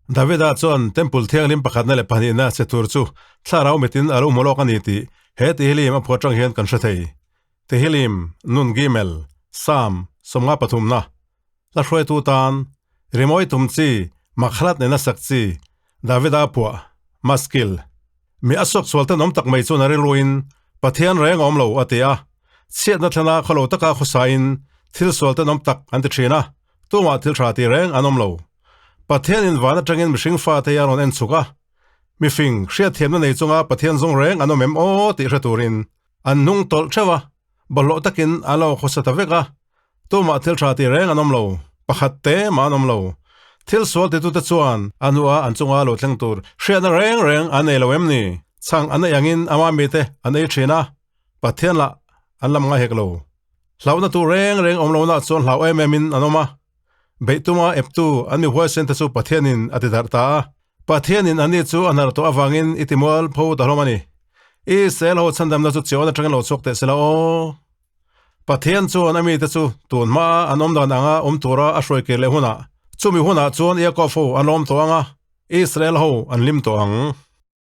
Davida chuan Temple thianghlim pakhatna leh pahnihna che tur chu thlarau mitin a lo hmu lawk a ni tih he Tehillim a phuah tang hian kan hre thei. Tehillim, Nun Gimel, Psalm, 53 pathumna, Hla hruaitu tan, Rimawi tum chi, Makhalat nena sak chi, Davida phuah, Maskil. Mi a suak sual tenawm tak mai chuan a rilruin, Pathian reng a awm lo, a ti a. Chhiatna thlena khawlo taka khawsain thil sual tenawm tak an ti thin a, tumah thil tha ti reng an awm lo. Pathianin van atangin mihring fate hi a rawn en chhuk a, mifing hriatthiamna nei chunga Pathian zawng reng an awm em aw tih hre turin an hnung tawlh theuh a, bawlhhlawh takin an lo khawsa ta vek a, tumah thil tha ti reng an awm lo, pakhat te mah an awm lo. Thil sual titute chuan a hnua an chunga lo thleng tur hriatna reng reng an nei lo em ni? Chhang an neih angin ama mite an ei thin a, Pathian lah an lam ngai hek lo. Hlauhna tur reng reng awm lohna chuan hlau em em in an awm a. Beih tuma eptu an mi huaisen te chu Pathianin a ti darh ta a. Pathianin anni chu a hnar tawh avangin i ti mual pho ta hlawm a ni. Israel ho chhandamna chu chiawn atangin lo chhuak teh sela aw. Pathian chuan a mite chu tun hmaa an awm dan anga awm tura a hruai kir leh hunah, chumi hunah chuan Iakob ho an lawm tawh ang a, Israel ho an hlim tawh ang.